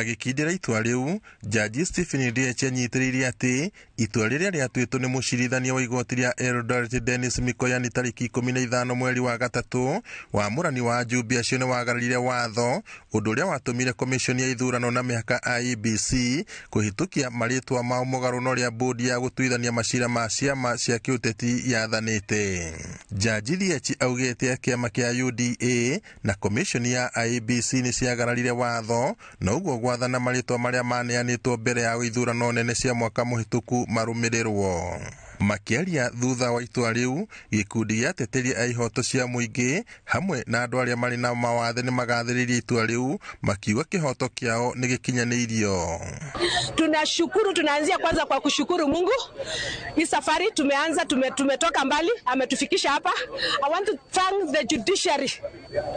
Agĩkindĩra itua rĩu, Jaji Stephen Ndiech anyitĩrĩire atĩ itua rĩrĩa rĩatuĩtwo nĩ mũcirithania wa igoti rĩa Eldoret Dennis Mikoyani tarĩki 15 mweri wa gatatũ wamũrani wa ajumbe acio nĩ wagararire watho, ũndũ ũrĩa watũmire komishoni ya ithurano na mĩhaka IEBC kũhĩtũkia marĩtwa mao mũgarũ na ũrĩa bodi ya gũtuithania macira ma ciama cia kĩũteti yathanĩte. Jaji Ndiech augĩte kĩama kĩa UDA na komishoni ya IEBC nĩ ciagararire watho na ũguo gwathana marĩtwa marĩa maneanĩtwo mbere ya ithurano nene cia mwaka mũhĩtũku marũmĩrĩrwo. Makĩaria thutha wa itua rĩu, gĩkundi gĩa ateteri a ihoto cia mũingĩ hamwe na andũ arĩa marĩ na mawathe nĩ magathĩrĩirie itua rĩu, makiuga kĩhoto kĩao nĩ gĩkinyanĩirio. Tunashukuru, tunaanzia kwanza kwa kushukuru Mungu. Hii safari tumeanza, tumetoka mbali, ametufikisha hapa. I want to thank the judiciary.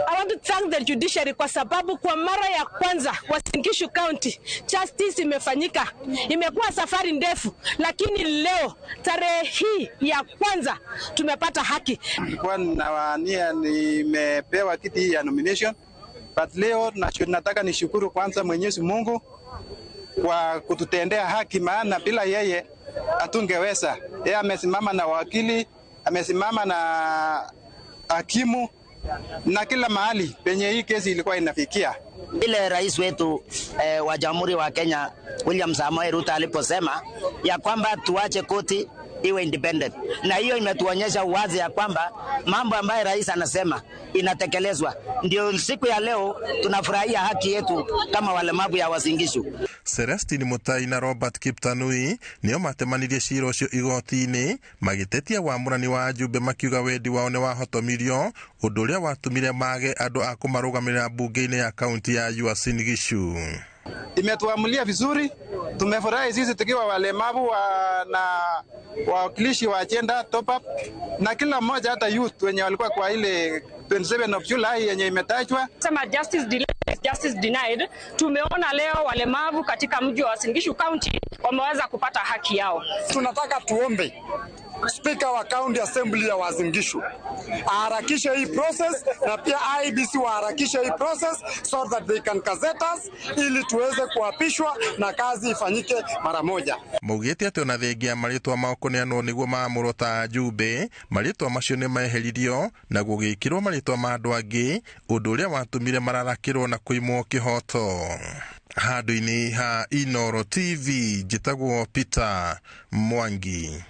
I want to thank the judiciary kwa sababu kwa mara ya kwanza Uasin Gishu County justice imefanyika. Imekuwa safari ndefu, lakini leo tarehe hii ya kwanza tumepata haki. Nilikuwa nawania nimepewa kiti hii ya nomination, but leo nataka nishukuru kwanza Mwenyezi Mungu kwa kututendea haki, maana bila yeye hatungeweza. Yeye amesimama na wakili, amesimama na hakimu na kila mahali penye hii kesi ilikuwa inafikia. Ile rais wetu wa Jamhuri wa Kenya William Samoei Ruto aliposema ya kwamba tuache koti iwe independent, na hiyo imetuonyesha uwazi ya kwamba mambo ambayo rais anasema inatekelezwa. Ndio siku ya leo tunafurahia haki yetu kama walemavu ya Uasin Gishu. Celestine Mutai na Robert Kiptanui nĩo matemanirie cira ũcio igoti-inĩ magĩtetia wamũrani wa ajumbe makiuga wendi wao nĩ wahotomirio, ũndũ ũrĩa watũmire mage andũ a kũmarũgamĩrĩra mbunge-inĩ ya kaunti ya Uasin Gishu. Imetuamulia vizuri, tumefurahi sisi tukiwa walemavu na wawakilishi wa agenda top up, na kila mmoja, hata youth wenye walikuwa kwa ile 27 of July yenye imetajwa. Sema justice delayed, justice denied. Tumeona leo walemavu katika mji wa Uasin Gishu County wameweza kupata haki yao. Tunataka tuombe Spika wa County Assembly ya Uasin Gishu aharakishe hii process na pia IEBC waharakishe hii process so that they can gazette us ili tuweze kuapishwa na kazi ifanyike mara moja. Maugĩte atĩ ona thengia marĩtwa mao kũneanwo nĩguo maamũrwo ta ajumbe, marĩtwa macio nĩ meheririo na gũgĩkĩrwo marĩtwa ma andũ angĩ, ũndũ ũrĩa watũmire mararakĩrwo na kũimwo kĩhoto. Handũ-inĩ ha Inooro TV, njĩtagwo Peter Mwangi.